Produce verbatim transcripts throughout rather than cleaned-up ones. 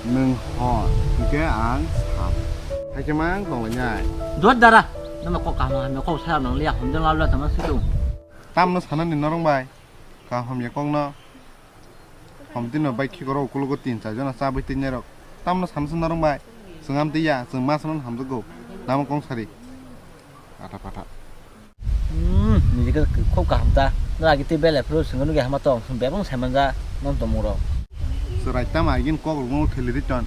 Nwng hor, hinkhe ang sam. Haikhe mang tonglainai. Dot dara, nono kok kaham hamya kok saya nang liya, hom jang lab la tama situ. Tamno sanani norong bai, kaham hamya kokno. Hom tino bai khikorok ukulogo tin char jona chabwi twi nairok. Tamno sanasa norong bai, chwng amtwi ya, chwng ma sanano hamjakgo. Namo kong sari. Atha patha. Hmm, nijike khub kaham ta. Nang agi twi belai phuru swngno nugwi hama tong, swng bebak sai manja, non tongmung rok. Chwrai tamo agin kok rwngmano theli ri ton.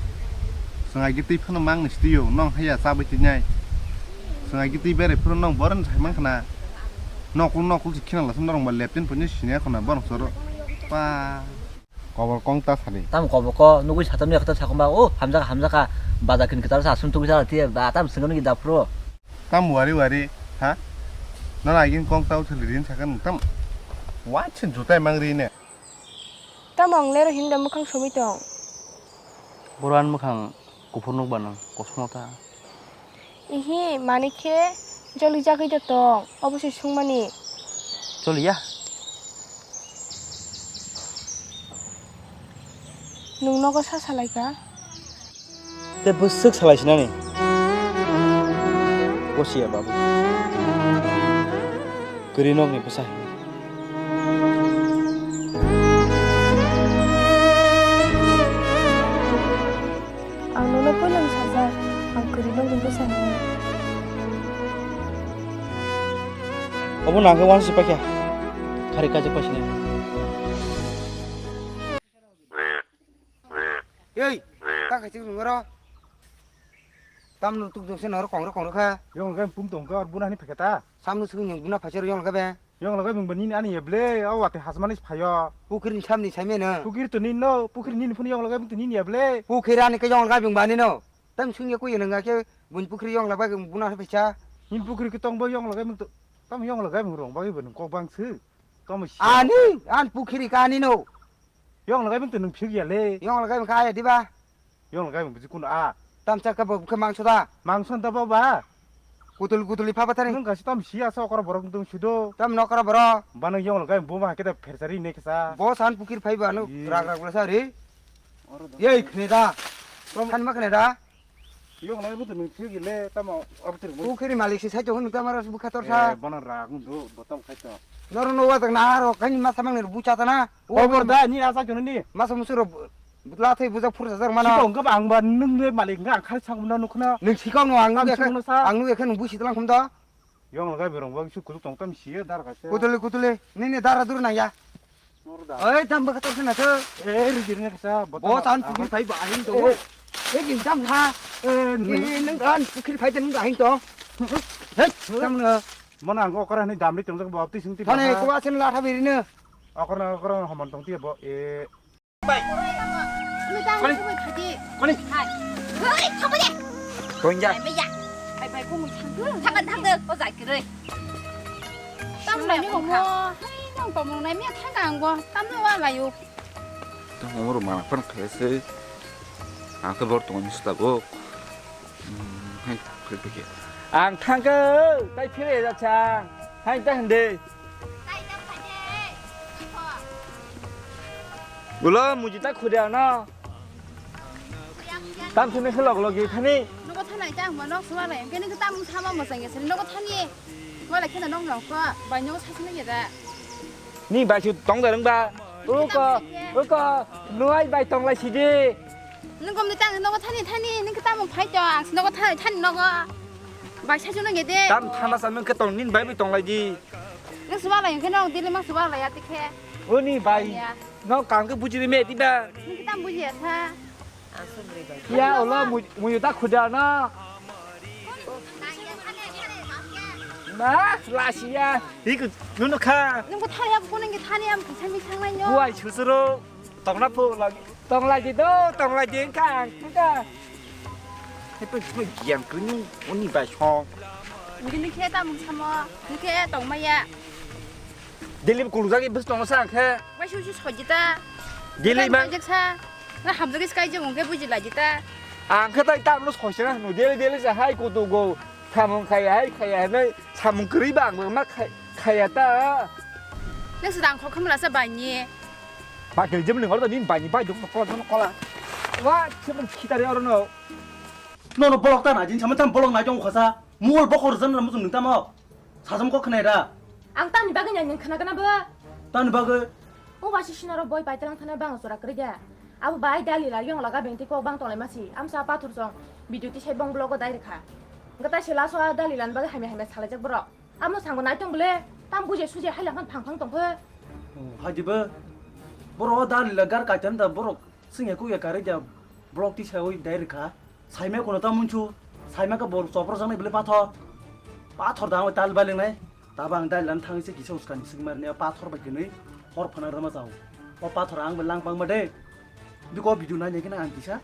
Chwng agi twi phano mang ni stiyo, nong haya chabwi twi nai. Chwng agi twi berai phuru nong boron sai mang khna. Nokul nokul si khina lasam norong ba leptin phunyo sinya khna borok soro. Pa. Kobor kong ta sadi. Tam kobor ko nugwi satam ni kata sakoma o hamjaka hamjaka baja kin kita sa sun tugwi sa ti ba tam singo ni da phuru. Tam wari wari ha. Nana agin kong tau thali rin sakan tam. Wa chin jutai mang ri ne. Tam ang lero hinda mukhang sumi tong. Boran mukhang. Kuphur nuk ba nang kosongo ta. Ihi, manik khe joli jagwi da tong, obo se sungmani. Joli ya? Nwng nogo sa salai ka? Tei bwswk salai sinani? Kosiya babu. Kwrwi nokni bwsa. Ang nono poilano sajak, ang kwrwi nokni bwsa hwnwi. Obo nang khe uansi paikha, khari kajak paisini. Ei, ta khaisik nungaro. Tamno tuk tuk se noro kongro kongro kha. Yong lagai pum tong kha, buna hani phekha ta. Samno sung nyung buna phaisar yong lagai be. Yong lagai bung bani ani ya ble, o wate hasmani phayo. Pukri ni samni saimeno. Pukri to nino, pukri nini phuni yong lagai bung to nini ya ble. Pukri ani ke yong lagai bung bani no. Tam sung ya ku yong nga ke bun pukri yong lagai bung buna phaisa. Hin pukri ke tong bo yong lagai bung to. Tam yong lagai bung rong bagai bung kok bang se. Tom si. Ani, an pukri ka ani no. Yong lagai bung to nung phik ya le. Yong lagai bung ka ya diba. Yong lagai bung biji kuno a. Tam chak ka bo khe mangso da. Mangso da ba ba. Kutul kutul pha bathari. Nung kasi tam si asa okra borok nung sudo. Tam nokra borok. Bano yong lagai bung bo ma keda phersari ne kesa. Bo san pukir phai ba no. Ih. Rak rak bla sa re. Oro da. Yei khne da. Tam san ma khne da. Yong lagai bung to nung phik le tamo abtir bung. Pukiri malik si sai to hunu tamara bukha tor sa. Eh, bano rak nung do botam khai to. Noro no wa tak na ro kani ma samang ne bucha ta na. Obor da ni asa jono ni. Masa musuro lathai bujak phur sajak mano. Sikong khe ang ba nung le malik hwnkhe ang khari sakmano nukhna. Nung sikong no ang nung ekhe ang nung ekhe nung busi tlang khum da. Yong lagai berong bang su kutuk tong tam siye dar kaise. Kutuli kutuli nini dara dur nang ya. Oi tam baka tor sena to. Eh rijir ne kasa. Bo tan pukri phai ba ahin to. Eh gin tam ha. Eh nung tan pukri phai de nung ahin to. Hei tam na. Mana ang okra ni damri tong jak bo twi sing ti. Thane ko asen la thabi rine. Okra okra homon tong ti bo e. Bai. Mani. Mani. Hai. Hei, thapa de. Tonja. Bai, bai, ya. Bai, bai, ko mui thangku. Thapa thangku, ko jai kiroi. Tam lai ni ko mo. Hei, nang to mong nai mi thang ang bo. Tam no wa lai u. Tam mo ro ma phone khe se. Ang khe bor tong ni sta bo. Hmm, hai, phai phai khe. Ang thangku, tai phire ja chang. Hai ta hande. Ulo muji ta khudi ano. Tam sini khe log log thani. Nogo thanai ta mo nok suwa lai. Kene ta mung sama mo sang yesri nogo thani. Wala khena nok nok ko bai nogo sasini yeda. Ni bai su tong da rang ba. Uko, uko, nuai bai tong lai sidi. Nung kom ni tang nogo thani thani ning ta mung phai to ang nogo thani thani nogo. Bai sasini yede. Tam thana sa nung khe tong nin bai bai tong lai di. Nung suwa lai khe nung dili ma suwa lai ati khe. Uni bai. Ya. No kang ke buji me ti ba. Nung kita buji ya sa. Ya Allah mu mu ta khuda na. Ma la si ya. Iku nunu kha. Nung ko thani ya ko nung ke thani am kisa mi sang lai nyo. Buai chusuro. Tong na phu lagi. Tong lai di do, tong lai di kang. Ka. He pe pe giang kru ni oni bai song. Nung ke ta mung samo. Nung ke tong ma ya. Delhi kulujak ibis tong sa khe. Bai su su sojita. Delhi ma. Bai sa. Na hamjak is kai jeng ungke buji lajita. Ang khe tai tamno sojita no delhi delhi sa hai kutu go. Samung khaya hai khaya nai samung kri bang ma khaya ta. Nang sedang kho khamla sa bani. Ba ke jemling ordo ni bani bai dong kola dong kola. Wa, sebang khitari oro no. Nono bolok ta na jin sama tam bolok na jong khasa. Mol bokor jan ram jong nung tamo. Sajam kok khnai da. Ang tamni bagwi nai nung khna gana bo. Tamni bagwi? O ba si sinaro boi pai talang thana bang jora kwrwi da. Abo bai dali la yong laga bengti kok bang tolai masi. Amsa pathor song video ti sai bong blogo dai rikha. Gata se laso a dali lan bagwi hamya hamya salai jak borok. Amo sango nai tong bole. Tam buje suje hai lang phang phang tong phe. Oh, hai dibo. Borok o dali la gar kaitan da borok. Sing ya ku ya kare ja blog ti sai oi dai rikha. Saima kono ta munchu. Saima ka bor chopro jang nai bele pathor. Pathor da oi tal baling nai. Ta bang dai lan thang se kisa uskani sing mar ne pathor bai kini. Hor phana rama jao. O pathor ang belang bang ma de. Biko video nai ne kina ang kisa.